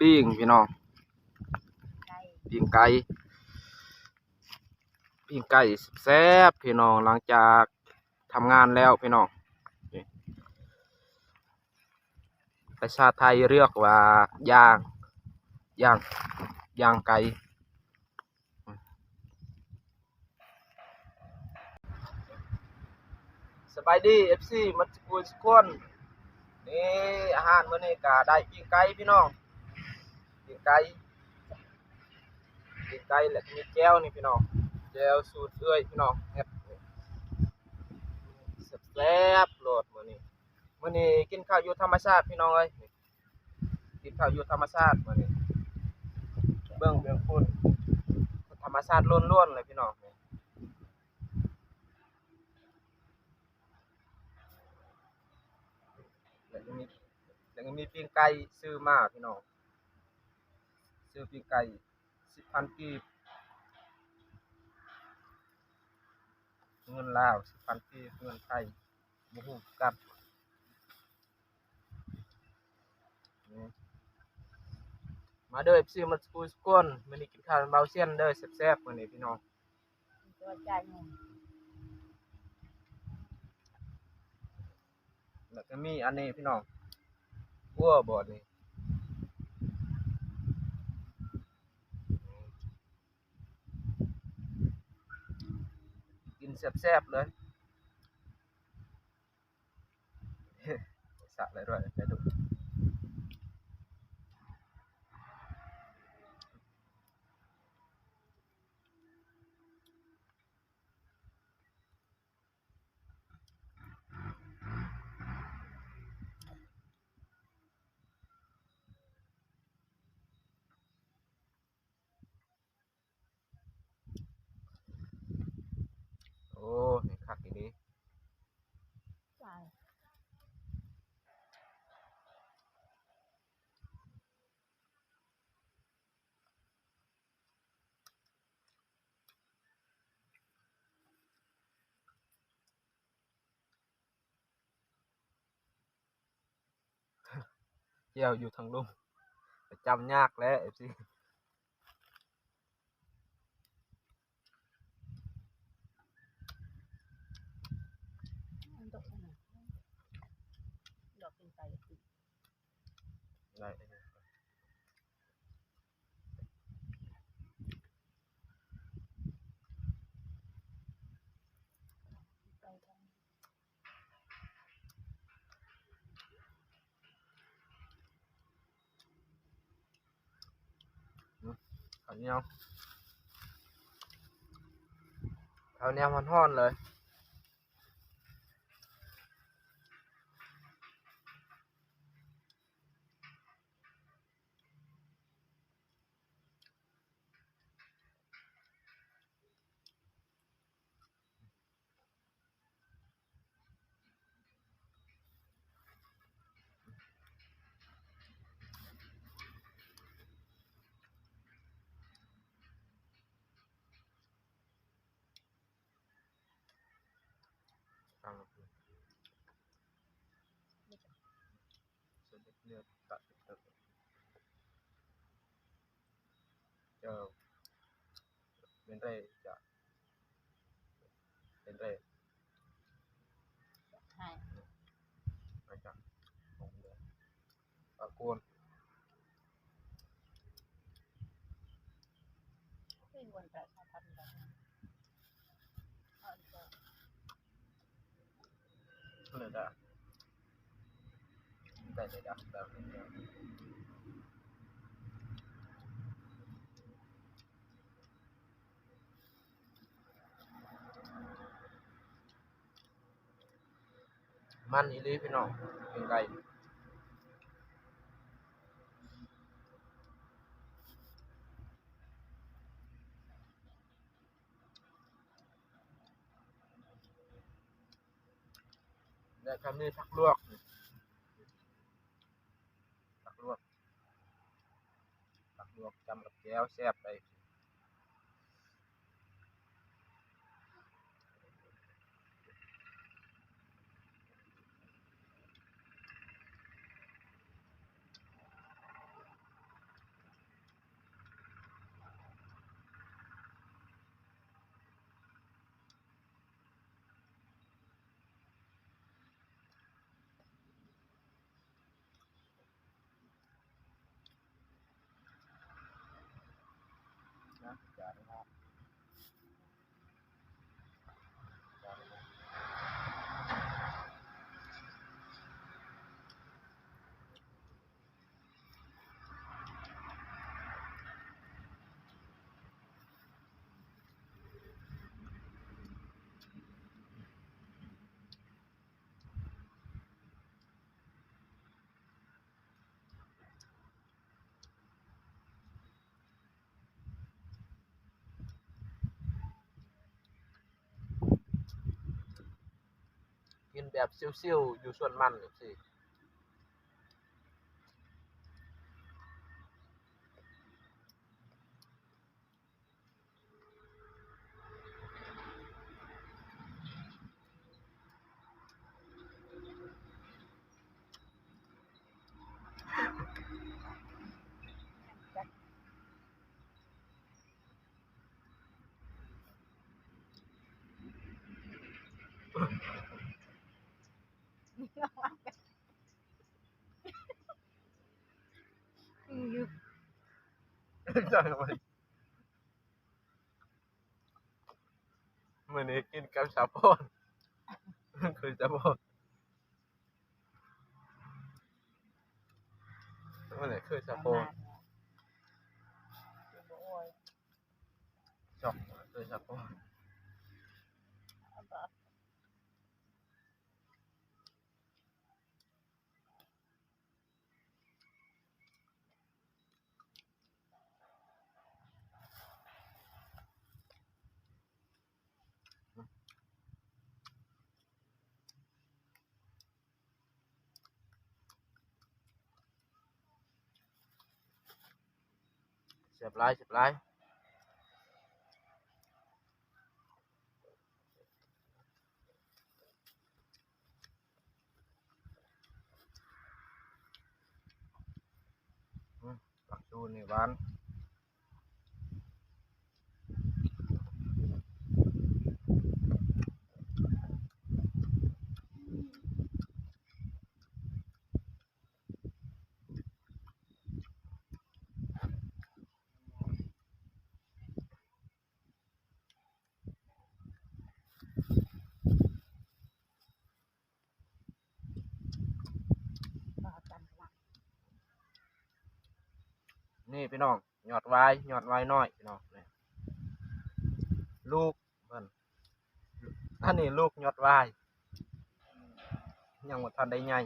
ປີ້ງພີ່ນ້ອງ ປີ້ງໄກ່ ປີ້ງໄກ່ແຊບໆ ພີ່ນ້ອງ ຫຼັງຈາກທຳງານແລ້ວພີ່ນ້ອງ ນີ້ ພາສາໄທຮຽກວ່າ ຍ່າງ ຍ່າງ ຍ່າງໄກ່. ສະບາຍດີ ເອັຟຊີ ໝົດສູ່ຄົນ ນີ້ ອາຫານມື້ນີ້ກະໄດ້ປີ້ງໄກ່ພີ່ນ້ອງ ປີ້ງໄກ່ ປີ້ງໄກ່ ແລະມີແຈ່ວນີ້ພີ່ນ້ອງ ແຈ່ວສູດເອື້ອຍພີ່ນ້ອງ ແຊບໆໂລດມື້ນີ້ ມື້ນີ້ກິນເຂົ້າຢູ່ທຳມະຊາດພີ່ນ້ອງເອີຍ. ກິນເຂົ້າຢູ່ທຳມະຊາດມື້ນີ້ ເບິ່ງ ເບິ່ງພຸ້ນ ທຳມະຊາດລ້ວນໆເລີຍພີ່ນ້ອງ ແລ້ວກໍມີ ແລ້ວກໍມີປີ້ງໄກ່ຊື້ມາພີ່ນ້ອງ ຊື້ປີ້ງໄກ່ສິບພັນກີບ ເງິນລາວສິບພັນກີບ ເງິນໄທບໍ່ຮູ້ຄືກັນ. ມາເດີ ເອັຟຊີ ໝົດສູ່ຄົນ ມື້ນີ້ກິນເຂົ້ານຳເບົາຊຽນເດີ ແຊບໆມື້ນີ້ພີ່ນ້ອງ ແລ້ວກໍມີອັນນີ້ພີ່ນ້ອງ ອົວບໍ່ນີ້ ກິນແຊບໆເລີຍ. ສະໄດ້ດ້ວຍ ໄດ້ດູ. ໂອ້ ນີ້ຄັກອີ່ຫຼີ. ແຈ່ວຢູ່ທາງລຸ່ມ ປະຈຳຍາກແຫຼະ ເອັຟຊີ. ໄດ້. ເຂົ້າໜຽວ ເຂົ້າໜຽວຮ້ອນໆເລີຍ. ເຈົ້າ ເປັນໄດ້ຈະ ເປັນໄດ້ ໃຫ້ ໃຫ້ຈະ ຂອງເດືອນ ຕະໂກນ ເປັນວັນແປດ ສອງພັນ ເລີຍດາ ໄດ້ເລີຍດາ ແບບນີ້ ມັນອີ່ຫຼີພີ່ນ້ອງ ປີ້ງໄກ່. ແລ້ວກໍມີຜັກລວກ ຜັກລວກ ຜັກລວກຈ້ຳກັບແຈ່ວແຊບໄດ໋. ເ ແບບຊິວໆ ຢູ່ສວນມັນຈັ່ງຊີ້. ມື້ນີ້ກິນກັບສາວພອນ ຄືສາວພອນ ມື້ນີ້ຄືສາວພອນ ຈອກຄືສາວພອນ. ແຊບຫຼາຍ ແຊບຫຼາຍ. ອືມ ຜັກຊູນີ້ຫວານ. ນີ້ພີ່ນ້ອງ ຍອດຫວາຍ ຍອດຫວາຍນ້ອຍພີ່ນ້ອງ ນີ້ ລູກເພິ່ນ ອັນນີ້ລູກຍອດຫວາຍ ຍັງບໍ່ທັນໄດ້ໃຫຍ່.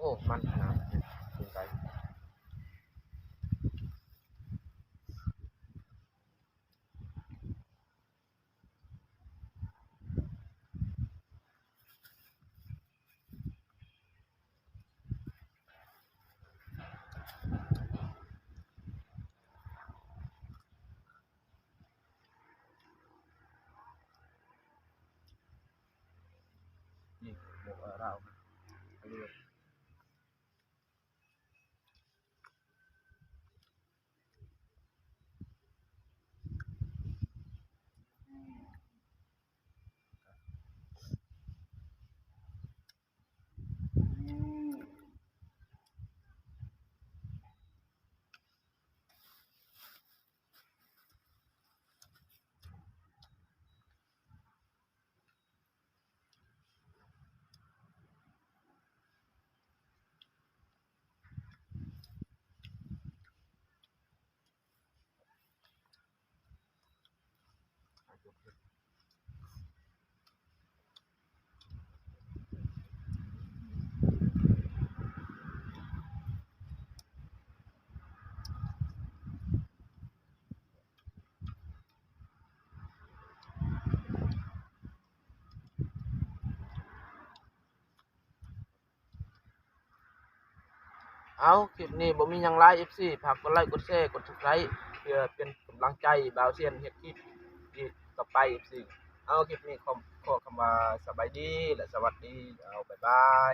ໂອ້ ມັນຂະໜາດ ເປັນໄປ. ນີ້ ບໍ່ວ່າລາວ ເອົາ ຄລິບນີ້ບໍ່ມີຫຍັງຫຼາຍ ເອັຟຊີ ຝາກກົດໄລ ກົດແຊ ກົດ Subscribe ເພື່ອເປັນກຳລັງໃຈບ່າວຊຽນເຮັດຄລິບອີກຕໍ່ໄປ ເອັຟຊີ. ເອົາ ຄລິບນີ້ຂໍ ຂໍຄຳວ່າສະບາຍດີ ແລະ ສະຫວັດດີ. ເອົາ ບາຍບາຍ.